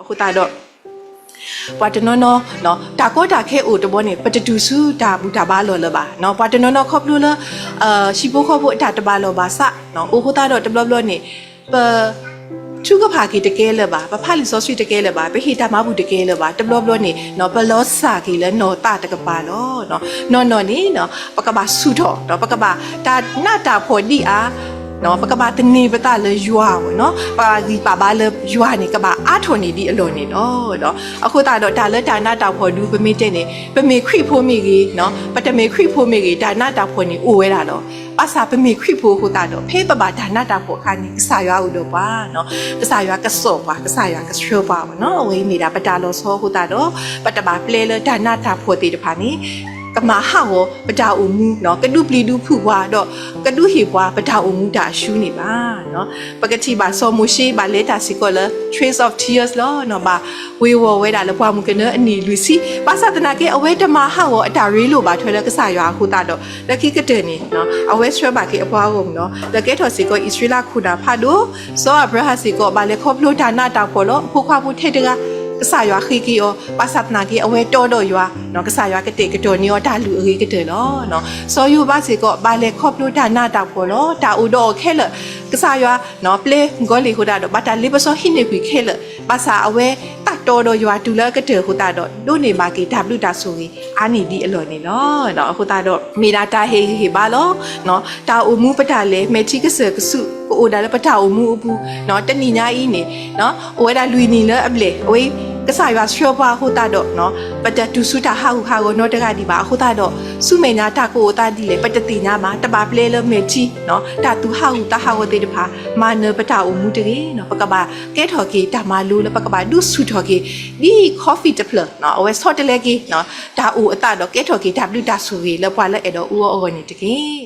အဃိသတးဒီး ပှၤတနီၤနီၤ တၢ်ကီတၢ်ခဲအိၣ်တဘျီန့ၣ် ပတတုၤဆူတၢ်ဘူၣ်တၢ်ဘါလီၢ်လၢၤဘၣ်. ပှၤတနီၤနီၤခီဖျိလၢ ဟံၣ်ဖိဃီဖိအတၢ်တဘၣ်လီၢ်ဘၣ်ဆၣ် အိၣ်အဃိသတးဒီးတဘျီဘျီန့ၣ် ပ ထုကဖၣ်က့ၤတကဲလၢၤဘၣ်, ပဖးလံာ်စီဆှံတကဲလၢၤဘၣ်, ပဟ့ၣ်တၢ်မၤဘူၣ်တကဲလၢၤဘၣ်, တဘျီဘျီန့ၣ် ပလီၤစၢ်က့ၤလၢနီၢ်သးတကပၤလီၤ. နီၢ်နီၢ်န့ၣ် ပကဘၣ်ဆူၣ်ထီၣ် ပကဘၣ်တၢ်နးတၢ်ဖှီၣ်ဒံးအါ ပကဘၣ်သန့ၤပသးလၢယွၤအဂီၢ်, ပဂံၢ်ပဘါလၢယွၤန့ၣ် ကဘၣ်အါထီၣ်န့ၢ်ဒံးအလီၢ်န့ၣ်လီၤ. အဃိသတးဒီးတၢ်လၢတၢ်နးတၢ်ဖှီၣ်ဒု ပမ့ၢ်တဲန့ၣ် ပမ့ၢ်ခရံာ်ဖိမ့ၢ်ဂ့ၤ, ပတမ့ၢ်ခရံာ်ဖိမ့ၢ်ဂ့ၤ တၢ်နးတၢ်ဖှီၣ်န့ၣ်အိၣ်ဝဲဒၣ်လီၤ. ဘၣ်ဆၣ်ပမ့ၢ်ခရံာ်ဖိအဃိသတးဒီး ဖဲပဘၣ်တၢ်နးတၢ်ဖှီၣ်အခါန့ၣ် ကစၢ်ယွၤအိၣ်ဒီးပှၤ, ကစၢ်ယွၤကစိာ်ပှၤ, ကစၢ်ယွၤကဆှၢပှၤအဂီၢ်, အဝဲအံၤမ့ၢ်ဒၣ်ပတၢ်လီၤဆီအဃိသတးဒီး ပတဘၣ်ပျဲလၢတၢ်နးတၢ်ဖှီၣ်သ့ၣ်တဖၣ်န့ၣ် ကမၤဟးဂီၤပတၢ်အိၣ်မူ, ကဒုးပျံၤဒုးဖုးပှၤဒီး ကဒုးဟ့ၣ်ပှၤပတၢ်အိၣ်မူတၢ်အရှုံးန့ၣ်ဘၣ်. ပကထံၣ်ဘၣ်စီၤမိၤၡ့ဘၣ်လဲၤတၢ်စ့ၢ်ကီးလၢ Trail of Tears လီၤ. ဘၣ်ဝ့ၤဝီၤဝဲဒၣ်လၢပှၢ်မုၢ်ကနၢအနံၣ်လွံၢ်ဆံ, ဘၣ်ဆၣ်သနာ်က့ အဝဲတမၤဟးဂီၤအတၢ်ရ့လိာ်ဘၣ်ထွဲလၢကစၢ်ယွၤအဃိသတးဒီး လၢခံကတၢၢ်န့ၣ် အဝဲဆှၢဘၣ်က့ၤအပှၤဂီၢ်မုၢ်လီၤ. လၢကဲထီၣ်စ့ၢ်ကီးအံၣ်စရ့လးခိၣ်နၢ်ဖးဒိၣ်, စီၤအၤဘြၤဟၣ်စ့ၢ်ကီး ဘၣ်လဲၤခီဖျိတၢ်နးတၢ်ဖှီၣ်လီၤ. အဖိခွါဖိထဲတဂၤ ကစၢ်ယွၤဃ့က့ၤအီၤ, ဘၣ်ဆၣ်သနာ်က့ အဝဲတီဒီးယွၤ, ကစၢ်ယွၤကတဲာ်ကတီၤန့ၢ်အီၤတၢ်လုၢ်အဂ့ၤကတၢၢ်လီၤ. စီၤယိၤဘးစ့ၢ်ကီး ဘၣ်လဲၤခီဖျိတၢ်နးတၢ်ဖှီၣ်လီၤ. တၢ်အိၣ်ဒီးအီၤခဲလၢာ် ကစၢ်ယွၤ ပျဲဂီၤလ့ၣ်အဃိသတးဒီး ဘၣ်တၢ်လ့ပစီဟံးန့ၢ်ကွံာ်ခဲလၢာ်, ဘၣ်ဆၣ်အဝဲသးတီဒီးယွၤတုၤလၢအကတၢၢ်အဃိသတးဒီး ဒိးန့ၢ်ဘၣ်က့ၤတၢ်ဘျုးတၢ်ဆိၣ်ဂ့ၤအါန့ၢ်ဒံးအလီၢ်န့ၣ်လီၤ. အဃိသတးဒီး မ့ၢ်ဒၣ်တၢ်ဟ့ၣ်ဂံၢ်ဟ့ၣ်ဘါလီၤ. တၢ်အိၣ်မူပတၢ်လဲၤ မဲာ်ထံကစၢၢ်ကဆူး ကအိၣ်ဒၣ်လၢပတၢ်အိၣ်မူအပူၤ, တနံၣ်ညါအံၤန့ၣ် အိၣ်ဝဲဒၣ်လွံၢ်နံၣ်လၢအဘျဲၣ်, အဝဲ ကစၢ်ယွၤဆှၢပှၤအဃိသတးဒီး ပတတုၤဆူတၢ်ဟးဂူာ်ဟးဂီၤနီတဂၤဒံးဘၣ်. အဃိသတးဒီး ဆူမဲာ်ညါတၢ်ကအိၣ်သးဒ်လဲၣ် ပတသ့ၣ်ညါဘၣ်. တဘၣ်ပျဲလၢမဲာ်ထံ တၢ်သူၣ်ဟးဂူာ်သးဟးဂီၤသ့ၣ်တဖၣ် မၤနၢၤပတၢ်အိၣ်မူတဂ့ၤ. ပကဘၣ်ကဲထီၣ်က့ၤတၢ်မၤလိလၢ ပကဘၣ်ဒုးဆူၣ်ထီၣ်က့ၤ ဒ် coffee တဖျၢၣ် အဝဲဆီတလဲက့ၤ တၢ်အိၣ်အသးဒီး ကဲထီၣ်က့ၤတၢ်ဘျုးတၢ်ဆိၣ်ဂ့ၤလၢပှၤလၢအဲၣ်ဒိးအူအီၤအဂီၢ်န့ၣ်တက့ၢ်.